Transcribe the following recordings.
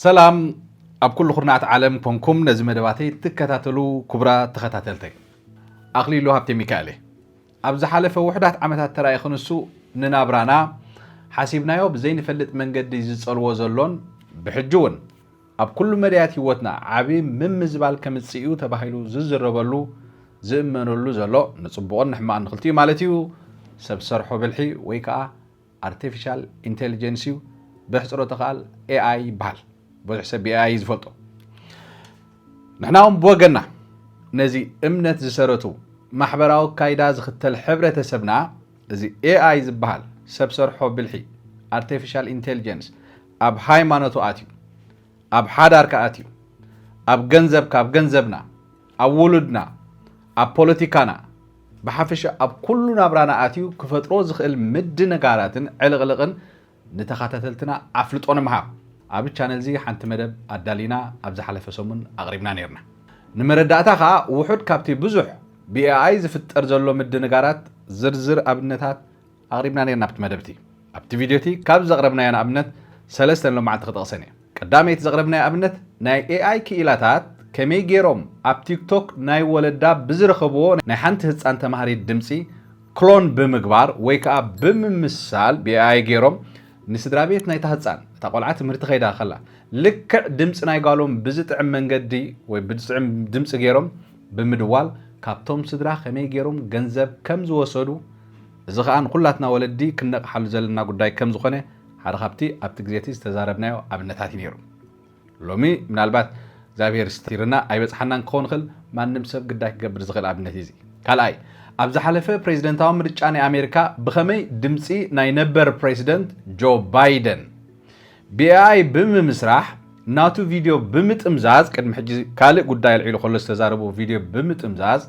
ሰላም ኣብ ኩሉ ኩርናዓት ዓለም ኮንኩም ነዚ መደባተይ ትከታተሉ ክቡራት ተኸታተልተይ። ኣኽሊሉ ሃብተ ሚካኤል እየ። ኣብ ዝሓለፈ ውሑዳት ዓመታት ተራእየ ክንሱ ንናብራና ሓሲብናዮ ብዘይንፈልጥ መንገዲ ዝጸልዎ ዘሎን ብሕጂ እውን ኣብ ኩሉ መዳያት ህይወትና ዓቢ ምምዝባል ከምጽእ እዩ ተባሂሉ ዝዝረበሉ ዝእመነሉ ዘሎ ንጽቡቕን ንሕማቕን ንኽልቲኡ ማለት እዩ ሰብ ሰርሖ ብልሒ ወይ ከኣ ኣርቲፊሻል ኢንቴሊጀንስ እዩ። ብሕጽሮተ ቃል ኤ ኣይ ይበሃል። ብዙሕ ሰብ ብኤ ኣይ እዩ ዝፈልጦ። ንሕና እውን ብወገንና ነዚ እምነት ዝሰረቱ ማሕበራዊ ኣካይዳ ዝኽተል ሕብረተሰብና እዚ ኤ ኣይ ዝበሃል ሰብ ሰርሖ ብልሒ ኣርቲፊሻል ኢንቴሊጀንስ ኣብ ሃይማኖቱ ኣትዩ፣ ኣብ ሓዳርካ ኣትዩ፣ ኣብ ገንዘብካ፣ ኣብ ገንዘብና፣ ኣብ ውሉድና፣ ኣብ ፖለቲካና፣ ብሓፈሻ ኣብ ኩሉ ናብራና ኣትዩ ክፈጥሮ ዝኽእል ምድንጋራትን ዕልቕልቕን ንተኸታተልትና ኣፍልጦ ንምሃብ ኣብ ቻነል እዚ ሓንቲ መደብ ኣዳሊና ኣብ ዝሓለፈ ሰሙን ኣቕሪብና ነይርና። ንመረዳእታ ከኣ ውሑድ ካብቲ ብዙሕ ብ ኤ ኣይ ዝፍጠር ዘሎ ምድንጋራት ዝርዝር ኣብነታት ኣቕሪብና ነይርና ኣብቲ መደብ እቲ። ኣብቲ ቪድዮ እቲ ካብ ዘቕረብናዮ ንኣብነት ሰለስተ ንሎማዓንቲ ክጠቕሰን እየ። ቀዳመይቲ ዘቕረብናዮ ኣብነት ናይ ኤ ኣይ ክኢላታት ከመይ ገይሮም ኣብ ቲክቶክ ናይ ወለዳ ብዝረኸብዎ ናይ ሓንቲ ህጻን ተማሃሪት ድምጺ ክሎን ብምግባር ወይ ከኣ ብምምሳል ብ ኤ ኣይ ገይሮም ንስድራ ቤት ናይታ ህጻን፣ እታ ቆልዓ ትምህርቲ ከይዳ ከላ፣ ልክዕ ድምጺ ናይ ጓሎም ብዝጥዕም መንገዲ ወይ ብዝጥዕም ድምጺ ገይሮም ብምድዋል ካብቶም ስድራ ከመይ ገይሮም ገንዘብ ከም ዝወሰዱ፣ እዚ ከኣ ንኹላትና ወለዲ ክነቕሓሉ ዘለና ጉዳይ ከም ዝኾነ ሓደ ካብቲ ኣብቲ ግዜ እቲ ዝተዛረብናዮ ኣብነታት እዩ ነይሩ። ሎሚ ምናልባት እግዚኣብሔር ስቲርና ኣይበጽሓናን ክኸውን ይኽእል፣ ማንም ሰብ ግዳይ ክገብር ዝኽእል ኣብነት እዩ እዚ። ካልኣይ፣ ኣብ ዝሓለፈ ፕሬዚደንታዊ ምርጫ ናይ ኣሜሪካ ብኸመይ ድምጺ ናይ ነበር ፕሬዚደንት ጆ ባይደን ብ ኤ ኣይ ብምምስራሕ ናቱ ቪድዮ ብምጥምዛዝ፣ ቅድሚ ሕጂ ካልእ ጉዳይ ኣልዒሉ ከሎ ዝተዛረቦ ቪድዮ ብምጥምዛዝ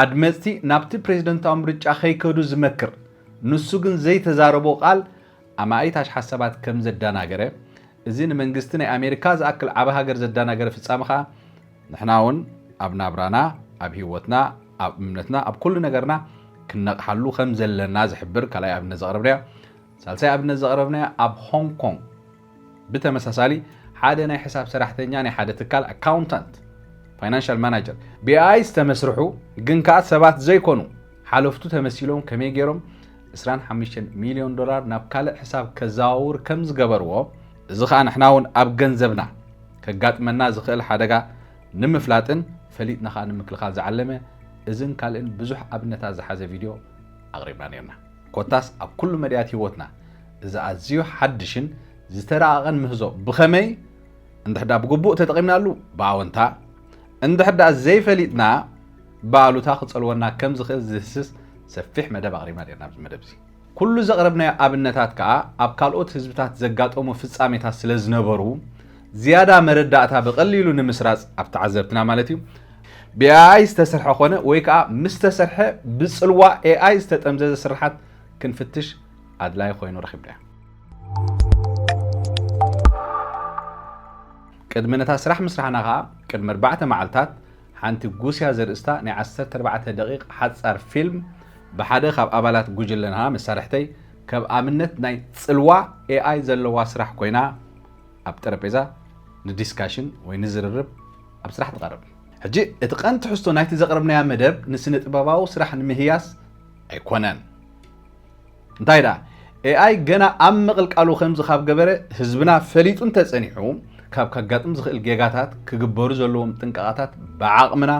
ኣድመጽቲ ናብቲ ፕሬዚደንታዊ ምርጫ ከይከዱ ዝመክር፣ ንሱ ግን ዘይተዛረቦ ቃል ኣማኢት ኣሽሓት ሰባት ከም ዘደናገረ፣ እዚ ንመንግስቲ ናይ ኣሜሪካ ዝኣክል ዓቢ ሃገር ዘደናገረ ፍጻመ ከኣ ንሕና እውን ኣብ ናብራና፣ ኣብ ህይወትና፣ ኣብ እምነትና፣ ኣብ ኩሉ ነገርና ክነቕሓሉ ከም ዘለና ዝሕብር ካልኣይ ኣብነት ዘቕረብናዮ። ሳልሳይ ኣብነት ዘቕረብናዮ ኣብ ሆንግ ኮንግ ብተመሳሳሊ ሓደ ናይ ሕሳብ ሰራሕተኛ ናይ ሓደ ትካል ኣካውንታንት ፋይናንሻል ማናጀር ብ ኤ ኣይ ዝተመስርሑ ግን ከኣ ሰባት ዘይኮኑ ሓለፍቱ ተመሲሎም ከመይ ገይሮም ዕስራን ሓሙሽተን ሚልዮን ዶላር ናብ ካልእ ሕሳብ ከዘዋውር ከም ዝገበርዎ፣ እዚ ከኣ ንሕና እውን ኣብ ገንዘብና ከጋጥመና ዝኽእል ሓደጋ ንምፍላጥን ፈሊጥና ከኣ ንምክልኻል ዝዓለመ እዝን ካልእን ብዙሕ ኣብነታት ዝሓዘ ቪድዮ ኣቕሪብና ነይርና። ኮታስ ኣብ ኩሉ መዳያት ህይወትና እዚ ኣዝዩ ሓድሽን ዝተራቐቐን ምህዞ ብኸመይ እንድሕዳ ብግቡእ ተጠቒምናሉ ብኣወንታ፣ እንድሕዳ ዘይፈሊጥና ብኣሉታ ክጸልወና ከም ዝኽእል ዝህስስ ሰፊሕ መደብ ኣቕሪብና ነይርና ኣብዚ መደብ እዚ። ኩሉ ዘቕረብናዮ ኣብነታት ከኣ ኣብ ካልኦት ህዝብታት ዘጋጠሙ ፍጻሜታት ስለ ዝነበሩ ዝያዳ መረዳእታ ብቐሊሉ ንምስራጽ ኣብ ተዓዘብትና ማለት እዩ ብ ኤ ኣይ ዝተሰርሐ ኮነ ወይ ከኣ ምስ ተሰርሐ ብጽልዋ ኤ ኣይ ዝተጠምዘዘ ስርሓት ክንፍትሽ ኣድላይ ኮይኑ ረኺብናዮ። ቅድሚ ነታ ስራሕ ምስራሕና ከኣ ቅድሚ ኣርባዕተ መዓልታት ሓንቲ ጉስያ ዘርእስታ ናይ ዓሰርተ ኣርባዕተ ደቂቕ ሓጻር ፊልም ብሓደ ካብ ኣባላት ጉጅለና መሳርሕተይ ከም ኣብነት ናይ ጽልዋ ኤ ኣይ ዘለዋ ስራሕ ኮይና ኣብ ጠረጴዛ ንዲስካሽን ወይ ንዝርርብ ኣብ ስራሕ ትቐርብ። ሕጂ እቲ ቀንዲ ትሕዝቶ ናይቲ ዘቕረብናያ መደብ ንስነ ጥበባዊ ስራሕ ንምህያስ ኣይኮነን። እንታይ ደኣ ኤ ኣይ ገና ኣብ ምቕልቃሉ ከምዚ ካብ ገበረ ህዝብና ፈሊጡ እንተጸኒሑ ካብ ከጋጥም ዝኽእል ጌጋታት ክግበሩ ዘለዎም ጥንቃቓታት ብዓቕምና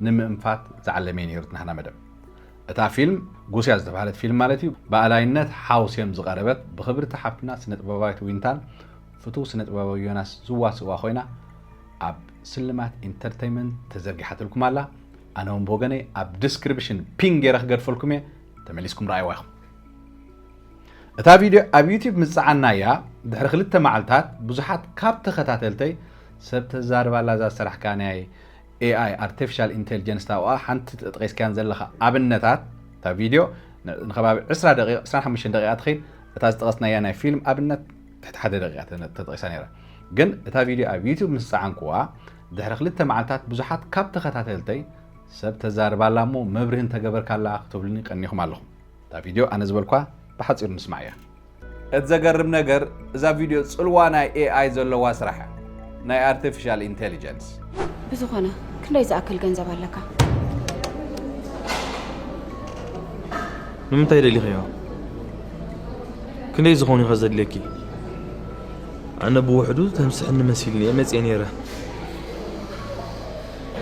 ንምእንፋት ዝዓለመ እዩ ነይሩ እቲ ናህና መደብ። እታ ፊልም ጉስያ ዝተባህለት ፊልም ማለት እዩ ብኣላይነት ሓውስዮም ዝቐረበት ብኽብርቲ ሓፍትና ስነ ጥበባዊት ዊንታን ፍቱው ስነ ጥበባዊ ዮናስ ዝዋስእዋ ኮይና ኣብ ስልማት ኢንተርተይመንት ተዘርጊሓትልኩም ኣላ። ኣነ እውን ብወገነይ ኣብ ዲስክሪፕሽን ፒን ገይረ ክገድፈልኩም እየ፣ ተመሊስኩም ረኣይዋ ኢኹም። እታ ቪድዮ ኣብ ዩቲዩብ ምስ ጸዓናያ ድሕሪ ክልተ መዓልታት ብዙሓት ካብ ተኸታተልተይ ሰብ ተዛርባላ እዛ ዝሰራሕካ ናይ ኤ ኣይ ኣርቲፊሻል ኢንቴሊጀንስ ታብኣ ሓንቲ ተጠቂስካያን ዘለኻ ኣብነታት እታ ቪድዮ ን- ንከባቢ ዕስራ ደቂቕ ዕስራን ሓሙሽተን ደቂቓ ትኸይድ። እታ ዝጠቐስናያ ናይ ፊልም ኣብነት ትሕቲ ሓደ ደቂቓ ተነ- ተጠቂሳ ነይራ። ግን እታ ቪድዮ ኣብ ዩቲዩብ ምስ ጸዓንኩዋ ድሕሪ ክልተ መዓልታት ብዙሓት ካብ ተኸታተልተይ ሰብ ተዛርባላ እሞ መብርሂ እንተገበርካላ ክትብሉኒ ቀኒኹም ኣለኹም። እታ ቪድዮ ኣነ ዝበልኳ ብሓጺሩ ንስማዕ እያ። እቲ ዘገርም ነገር እዛ ቪድዮ ጽልዋ ናይ ኤ ኣይ ዘለዋ ስራሕ እያ። ናይ ኣርቲፊሻል ኢንቴሊጀንስ። ብዝኾነ ክንደይ ዝኣክል ገንዘብ ኣለካ? ንምንታይ ደሊኽዮ? ክንደይ ዝኾን ኢኻ ዘድልየኪ? ኣነ ብውሕዱ ተምስሕኒ መሲልኒ እየ መፅየ ነይረ።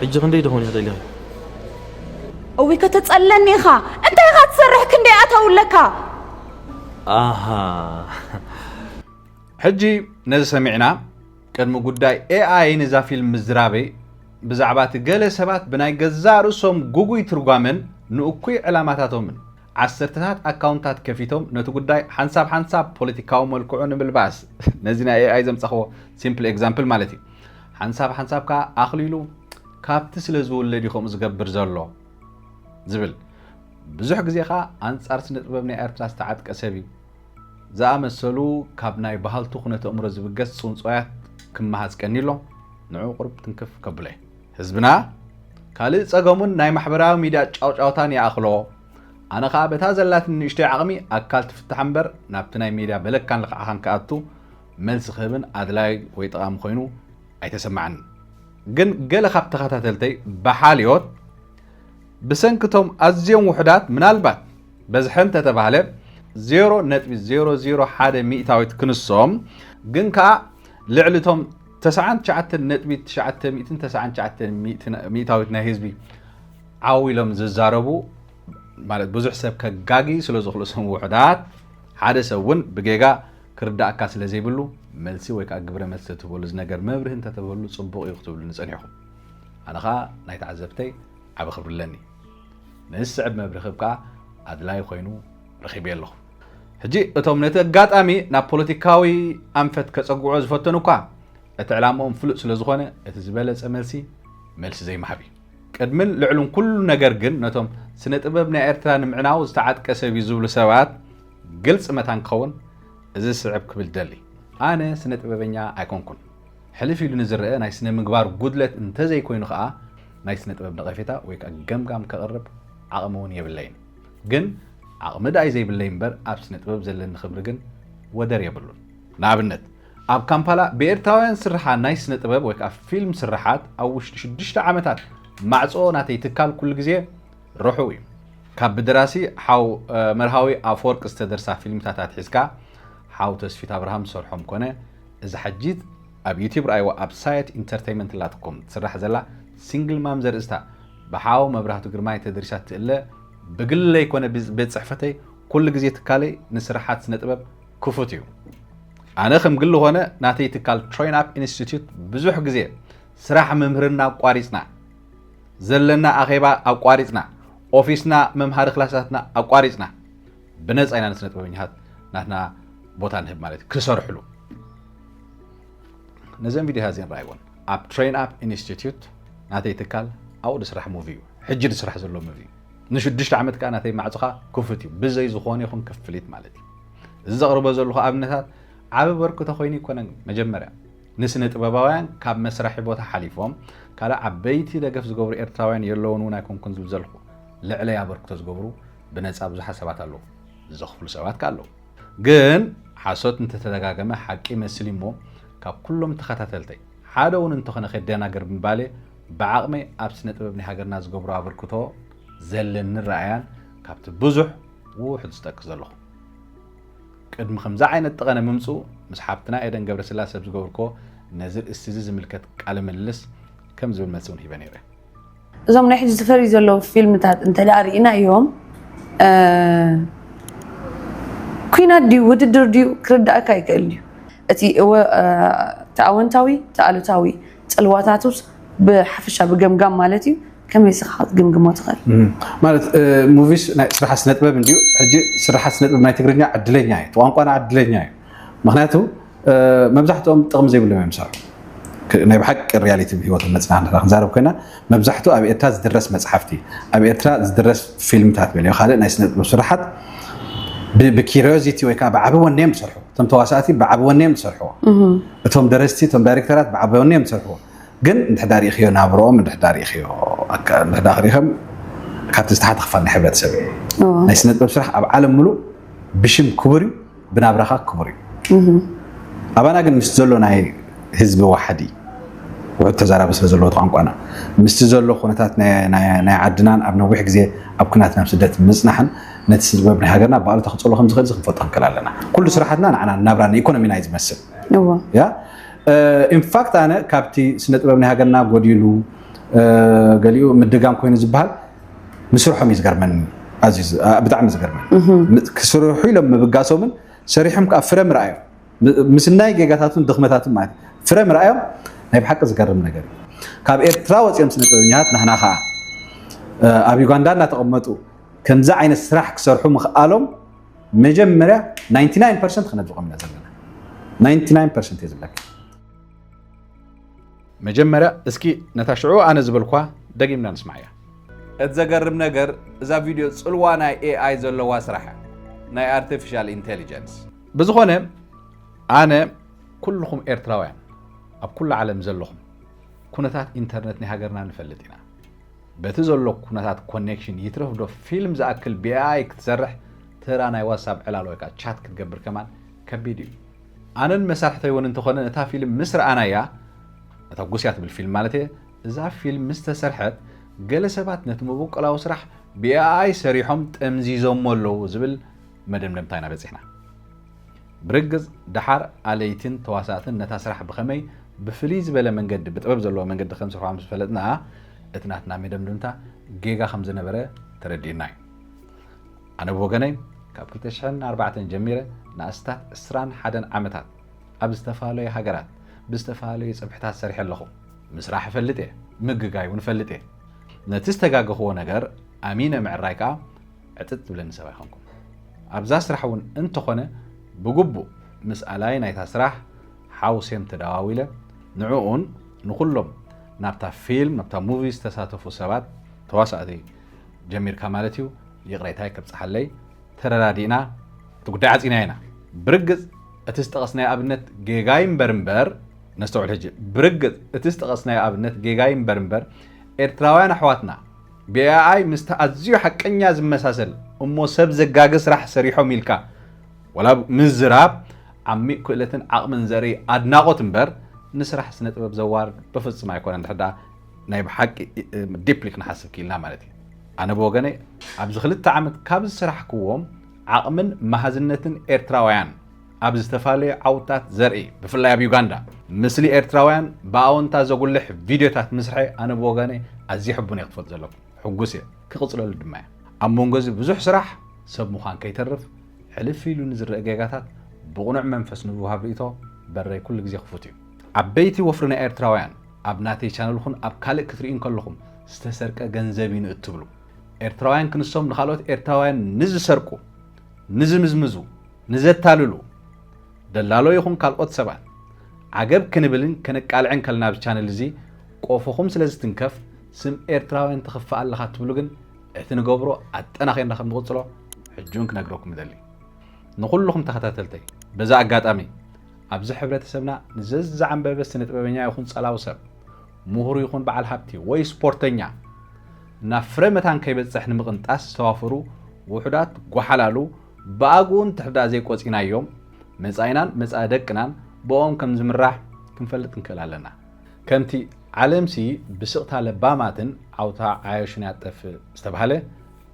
ሕጂ ክንደይ ዝኾን ኢኻ ደሊኺ? እዊ ከተጸለኒ ኢኻ። እንታይ ኢኻ ትሰርሕ? ክንደይ ኣታው ኣለካ? ኣሃ ሕጂ ነዚ ሰሚዕና ቅድሚ ጉዳይ ኤኣይ ንዛ ፊልም ምዝራበይ ብዛዕባ እቲ ገለ ሰባት ብናይ ገዛእ ርእሶም ጉጉይ ትርጓመን ንእኩይ ዕላማታቶምን ዓሰርተታት ኣካውንታት ከፊቶም ነቲ ጉዳይ ሓንሳብ ሓንሳብ ፖለቲካዊ መልክዑ ንምልባስ ነዚ ናይ ኤኣይ ዘምጻኽዎ ሲምፕል ኤግዛምፕል ማለት እዩ ሓንሳብ ሓንሳብ ከኣ ኣኽሊሉ ካብቲ ስለ ዝውለድ እዩ ከምኡ ዝገብር ዘሎ ዝብል ብዙሕ ግዜ ኸኣ ኣንጻር ስነ ጥበብ ናይ ኤርትራ ዝተዓጥቀ ሰብ እዩ ዝኣመሰሉ ካብ ናይ በሃልቱ ኩነተ እምሮ ዝብገስ ጽውጽዋያት ክመሃዝ ቀኒሎ ንዕኡ ቁሩብ ትንክፍ ከብሎ እየ። ህዝብና ካልእ ጸገሙን ናይ ማሕበራዊ ሚድያ ጫውጫውታን ይኣኽሎ። ኣነ ኸኣ በታ ዘላትኒ ንእሽቶይ ዓቕሚ ኣካል ትፍታሕ እምበር ናብቲ ናይ ሚድያ በለካን ልኽዓኻን ክኣቱ መልሲ ክህብን ኣድላይ ወይ ጠቓሚ ኮይኑ ኣይተሰማዓንን። ግን ገለ ካብ ተኸታተልተይ ብሓልዮት ብሰንኪ እቶም ኣዝዮም ውሑዳት ምናልባት በዝሐ እንተተባህለ ዜሮ ነጥቢ ዜሮ ዜሮ ሓደ ሚእታዊት ክንሶም ግን ከኣ ልዕሊ እቶም ተስዓን ትሽዓተን ነጥቢ ትሽዓተ ሚእትን ተስዓን ትሽዓተን ሚእታዊት ናይ ህዝቢ ዓው ኢሎም ዝዛረቡ ማለት ብዙሕ ሰብ ከጋጊ ስለ ዝኽእሉ እሶም ውሑዳት ሓደ ሰብ እውን ብጌጋ ክርዳእካ ስለ ዘይብሉ መልሲ ወይ ከዓ ግብረ መልሲ ተትህበሉ እዚ ነገር መብርሂ እንተተበሉ ፅቡቕ እዩ ክትብሉኒ ፀኒሕኹም። ኣነ ኸዓ ናይ ተዓዘብተይ ዓቢ ክብሪ ኣለኒ። ንዝስዕብ መብርሂ ከዓ ኣድላይ ኮይኑ ረኺበዮ ኣለኹ። ሕጂ እቶም ነቲ ኣጋጣሚ ናብ ፖለቲካዊ ኣንፈት ከጸግዑ ዝፈተኑ እኳ እቲ ዕላምኦም ፍሉጥ ስለ ዝኾነ እቲ ዝበለጸ መልሲ መልሲ ዘይምሃብ እዩ። ቅድምን ልዕሉን ኩሉ ነገር ግን ነቶም ስነ ጥበብ ናይ ኤርትራ ንምዕናው ዝተዓጥቀ ሰብ እዩ ዝብሉ ሰባት ግልጺ መታን ክኸውን እዚ ዝስዕብ ክብል ደሊ። ኣነ ስነ ጥበበኛ ኣይኮንኩን። ሕልፍ ኢሉ ንዝረአ ናይ ስነ ምግባር ጉድለት እንተዘይኮይኑ ከኣ ናይ ስነ ጥበብ ነቐፌታ ወይ ከኣ ገምጋም ከቕርብ ዓቕሚ እውን የብለይን። ግን ዓቕሚ ደኣ እዩ ዘይብለይ እምበር ኣብ ስነ ጥበብ ዘለኒ ክብሪ ግን ወደር የብሉን። ንኣብነት ኣብ ካምፓላ ብኤርትራውያን ስርሓ ናይ ስነ ጥበብ ወይ ከዓ ፊልም ስርሓት ኣብ ውሽጢ ሽዱሽተ ዓመታት ማዕጾ ናተይ ትካል ኩሉ ግዜ ርሑው እዩ። ካብ ብደራሲ ሓው መርሃዊ ኣፈወርቂ ዝተደርሳ ፊልምታት ኣትሒዝካ ሓው ተስፊት ኣብርሃም ዝሰርሖም ኮነ እዛ ሕጂ ኣብ ዩቲብ ረኣይዋ ኣብ ሳየት ኢንተርተይመንት ላትኮም ትስራሕ ዘላ ሲንግል ማም ዘርእስታ ብሓው መብራህቱ ግርማይ ተደሪሳ ትእለ ብግለይ ኮነ ቤት ፅሕፈተይ ኩሉ ግዜ ትካለይ ንስራሓት ስነ ጥበብ ክፉት እዩ። ኣነ ከም ግሊ ኾነ ናተይ ትካል ትሬን ኣፕ ኢንስቲትዩት ብዙሕ ግዜ ስራሕ ምምህርና ኣቋሪፅና፣ ዘለና ኣኼባ ኣቋሪፅና፣ ኦፊስና መምሃሪ ክላሳትና ኣቋሪፅና ብነፃ ኢና ንስነ ጥበበኛታት ናትና ቦታ ንህብ ማለት እዩ ክሰርሕሉ። ነዘን ቪዲዮታት እዚን ረኣይዎን ኣብ ትሬን ኣፕ ኢንስቲትዩት ናተይ ትካል ኣብኡ ዝስራሕ ሙቪ እዩ ሕጂ ዝስራሕ ዘሎ ሙቪ እዩ። ንሽዱሽተ ዓመት ከዓ ናተይ ማዕፅኻ ክፉት እዩ ብዘይ ዝኾነ ይኹን ክፍሊት ማለት እዩ። እዚ ዘቕርቦ ዘለኹ ኣብነታት ዓቢ በርክቶ ኮይኑ ይኮነን መጀመርያ ንስነ ጥበባውያን ካብ መስራሒ ቦታ ሓሊፎም ካልእ ዓበይቲ ደገፍ ዝገብሩ ኤርትራውያን የለውን እውን ኣይኮንኩን ዝብል ዘለኹ ልዕለይ ኣበርክቶ ዝገብሩ ብነፃ ብዙሓት ሰባት ኣለዉ ዘኽፍሉ ሰባት ከ ኣለዉ ግን ሓሶት እንተተደጋገመ ሓቂ ይመስል እሞ ካብ ኩሎም ተኸታተልተይ ሓደ እውን እንተኾነ ከደናገር ብምባለ ብዓቕመይ ኣብ ስነ ጥበብ ናይ ሃገርና ዝገብሩ ኣበርክቶ ዘለኒ ረኣያን ካብቲ ብዙሕ ውሑድ ዝጠቅስ ዘለኹ ቅድሚ ከምዚ ዓይነት ጠቐነ ምምፅኡ ምስ ሓብትና ኤደን ገብረስላሰ ኣብ ዝገብርክዎ ነዚ ርእስቲ እዚ ዝምልከት ቃለ ምልልስ ከም ዝብል መልሲ እውን ሂበ ነይረ። እዞም ናይ ሕጂ ዝፈርዩ ዘለዉ ፊልምታት እንተ ደኣ ርኢናዮም ኩናት ድዩ ውድድር ድዩ ክርዳእካ ይክእል እዩ እቲ ኣወንታዊ እቲ ኣሉታዊ ፅልዋታቱስ ብሓፈሻ ብገምጋም ማለት እዩ ከመይ ስኻ ክትግምግሞ ትኽእል ማለት ሙቪስ ናይ ስራሓት ስነጥበብ እንድዩ ሕጂ ስራሓት ስነጥበብ ናይ ትግርኛ ዕድለኛ እዩ ቋንቋና ዕድለኛ እዩ ምክንያቱ መብዛሕትኦም ጥቕሚ ዘይብሎም እዮም ዝሰርሑ ናይ ብሓቂ ሪያሊቲ ህይወት መፅና ንዳ ክንዛረብ ኮይና መብዛሕትኡ ኣብ ኤርትራ ዝድረስ መፅሓፍቲ ኣብ ኤርትራ ዝድረስ ፊልምታት በልዮ ካልእ ናይ ስነጥበብ ስራሓት ብኪሪዮዚቲ ወይ ከዓ ብዓቢ ወኔ እዮም ዝሰርሑ እቶም ተዋሳእቲ ብዓቢ ወኔ እዮም ዝሰርሕዎ እቶም ደረስቲ እቶም ዳይሬክተራት ብዓቢ ወኔ እዮም ዝሰርሕዎ ግን እንድሕዳ ሪእኽዮ ናብርኦም እንድሕዳ ሪእኽዮ እንድሕዳ ክሪኸም ካብቲ ዝተሓተ ክፋል ናይ ሕብረተሰብ ናይ ስነጥበብ ስራሕ ኣብ ዓለም ሙሉእ ብሽም ክቡር እዩ ብናብራኻ ክቡር እዩ ኣባና ግን ምስ ዘሎ ናይ ህዝቢ ዋሕዲ ውሑድ ተዛራቢ ስለ ዘለዎ እቲ ቋንቋና ምስቲ ዘሎ ኩነታት ናይ ዓድናን ኣብ ነዊሕ ግዜ ኣብ ኩናት ናብ ስደት ምፅናሕን ነቲ ስድወብ ናይ ሃገርና ብኣሉታ ክፀሎ ከም ዝኽእል ክንፈልጦ ክንክእል ኣለና። ኩሉ ስራሓትና ንዓና ናብራ ንኢኮኖሚና እዩ ዝመስል። ያ ኢንፋክት ኣነ ካብቲ ስነ ጥበብ ናይ ሃገርና ጎዲሉ ገሊኡ ምድጋም ኮይኑ ዝበሃል ምስርሖም እዩ ዝገርመኒ። ኣዝዩ ብጣዕሚ ዝገርመኒ ክስርሑ ኢሎም ምብጋሶምን ሰሪሖም ከዓ ፍረ ምርኣዮም ምስናይ ጌጋታቱን ድኽመታቱን ማለት ፍረ ምርኣዮም ናይ ብሓቂ ዝገርም ነገር እዩ። ካብ ኤርትራ ወፂኦም ስነ ጥበበኛታት ናህና ከዓ ኣብ ዩጋንዳ እናተቐመጡ ከምዚ ዓይነት ስራሕ ክሰርሑ ምኽኣሎም መጀመርያ ናይንቲ ናይን ፐርሰንት ክነድንቖም ኢና ዘለና። ናይንቲ ናይን ፐርሰንት እየ ዝብለካ። መጀመርያ እስኪ ነታ ሽዑ ኣነ ዝበልኳ ደጊምና ንስማዕያ። እቲ ዘገርም ነገር እዛ ቪድዮ ጽልዋ ናይ ኤኣይ ዘለዋ ስራሕ እያ፣ ናይ ኣርቲፊሻል ኢንቴሊጀንስ። ብዝኾነ ኣነ ኩልኹም ኤርትራውያን ኣብ ኩሉ ዓለም ዘለኹም ኩነታት ኢንተርነት ናይ ሃገርና ንፈልጥ ኢና። በቲ ዘሎ ኩነታት ኮኔክሽን ይትረፍ ዶ ፊልም ዝኣክል ብኤኣይ ክትሰርሕ ተራ ናይ ዋትሳፕ ዕላል ወይ ከዓ ቻት ክትገብር ከማን ከቢድ እዩ። ኣነን መሳርሕተይ እውን እንተኾነ ነታ ፊልም ምስ ረኣናያ እታ ጉስያ ትብል ፊልም ማለት እየ እዛ ፊልም ምስ ተሰርሐት ገለ ሰባት ነቲ መበቆላዊ ስራሕ ብኤኣይ ሰሪሖም ጠምዚዞሞ ኣለዉ ዝብል መደምደምታ ኢና በፂሕና። ብርግፅ ደሓር ኣለይትን ተዋሳእትን ነታ ስራሕ ብኸመይ ብፍልይ ዝበለ መንገዲ ብጥበብ ዘለዎ መንገዲ ከም ስርሖም ዝፈለጥና እቲ ናትና መደምደምታ ጌጋ ከም ዝነበረ ተረዲእና እዩ። ኣነ ብወገነይ ካብ ክልተ ሽሕን ኣርባዕተን ጀሚረ ንኣስታት ዕስራን ሓደን ዓመታት ኣብ ዝተፈላለዩ ሃገራት ብዝተፈላለዩ ጽብሕታት ሰሪሐ ኣለኹ። ምስራሕ እፈልጥ እየ፣ ምግጋይ እውን እፈልጥ እየ። ነቲ ዝተጋገኽዎ ነገር ኣሚነ ምዕራይ ከኣ ዕጥጥ ዝብለኒ ሰብ ኣይኮንኩን። ኣብዛ ስራሕ እውን እንተኾነ ብግቡእ ምስ ኣላይ ናይታ ስራሕ ሓውሴም ተደዋዊለ ንዕኡን ንኹሎም ናብታ ፊልም ናብታ ሙቪ ዝተሳተፉ ሰባት ተዋሳእቲ ጀሚርካ ማለት እዩ ይቕሬታይ ከብጽሓለይ ተረዳዲእና እቲ ጉዳይ ዓጺና ኢና። ብርግጽ እቲ ዝጠቐስናዮ ኣብነት ጌጋ ይንበር እምበር ነስተውዕል ሕጂ ብርግጽ እቲ ዝጠቐስናዮ ኣብነት ጌጋ ይንበር እምበር ኤርትራውያን ኣሕዋትና ብኤኣይ ምስቲ ኣዝዩ ሓቀኛ ዝመሳሰል እሞ ሰብ ዘጋገ ስራሕ ሰሪሖም ኢልካ ዋላ ምዝራብ ዓሚቕ ክእለትን ዓቕምን ዘርኢ ኣድናቖት እምበር ንስራሕ ስነ ጥበብ ዘዋርድ በፍጹም ኣይኮነን። እንድሕር ደኣ ናይ ብሓቂ ዲፕሊ ክንሓስብ ክኢልና ማለት እዩ። ኣነ ብወገነይ ኣብዚ ክልተ ዓመት ካብ ዝሰራሕክዎም ዓቕምን መሃዝነትን ኤርትራውያን ኣብ ዝተፈላለዩ ዓውታት ዘርኢ ብፍላይ ኣብ ዩጋንዳ ምስሊ ኤርትራውያን ብኣወንታ ዘጉልሕ ቪድዮታት ምስርሐ ኣነ ብወገነይ ኣዝየ ሕቡን እየ ክትፈልጡ ዘለኩም። ሕጉስ እየ፣ ክቕጽለሉ ድማ እየ። ኣብ መንጎ እዚ ብዙሕ ስራሕ ሰብ ምዃን ከይተርፍ ሕልፍ ኢሉ ንዝረአ ጌጋታት ብቕኑዕ መንፈስ ንዝወሃብ ርእይቶ በረይ ኩሉ ግዜ ክፉት እዩ። ዓበይቲ ወፍሪ ናይ ኤርትራውያን ኣብ ናተይ ቻነል ኹን ኣብ ካልእ ክትርእዩ እንከለኹም ዝተሰርቀ ገንዘብ እዩ ንእትብሉ ኤርትራውያን ክንሶም ንኻልኦት ኤርትራውያን ንዝሰርቁ፣ ንዝምዝምዙ፣ ንዘታልሉ ደላሎ ይኹን ካልኦት ሰባት ዓገብ ክንብልን ከነቃልዕን ከለና ኣብዚ ቻነል እዚ ቆፎኹም ስለ ዝትንከፍ ስም ኤርትራውያን ትኽፍእ ኣለኻ ትብሉ ግን እቲ ንገብሮ ኣጠናኺርና ከም ንቕጽሎ ሕጂ እውን ክነግረኩም እደሊ። ንኹልኹም ተኸታተልተይ በዚ ኣጋጣሚ ኣብዚ ሕብረተሰብና ንዘዝዓንበበ ስነ ጥበበኛ ይኹን ጸላዊ ሰብ ምሁር ይኹን በዓል ሃብቲ ወይ ስፖርተኛ ናብ ፍረ መታን ከይበጽሕ ንምቕንጣስ ዝተዋፈሩ ውሑዳት ጓሓላሉ ብኣግኡ እንድሕር ደኣ ዘይቆጺናዮም መጻኢናን መጻኢ ደቅናን ብኦም ከም ዝምራሕ ክንፈልጥ ክንክእል ኣለና። ከምቲ ዓለምሲ ብስቕታ ለባማትን ዓውታ ዓያሹን እያ ትጠፍእ ዝተባህለ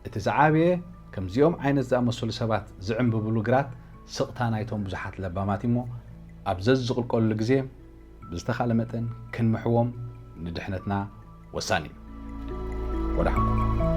እቲ ዝዓበየ ከምዚኦም ዓይነት ዝኣመሰሉ ሰባት ዝዕንብብሉ ግራት ስቕታ ናይቶም ብዙሓት ለባማት እሞ ኣብ ዘዝቕልቀሉሉ ግዜ ብዝተኻለ መጠን ክንምሕዎም ንድሕነትና ወሳኒ እዩ። ወዳሓንኩም።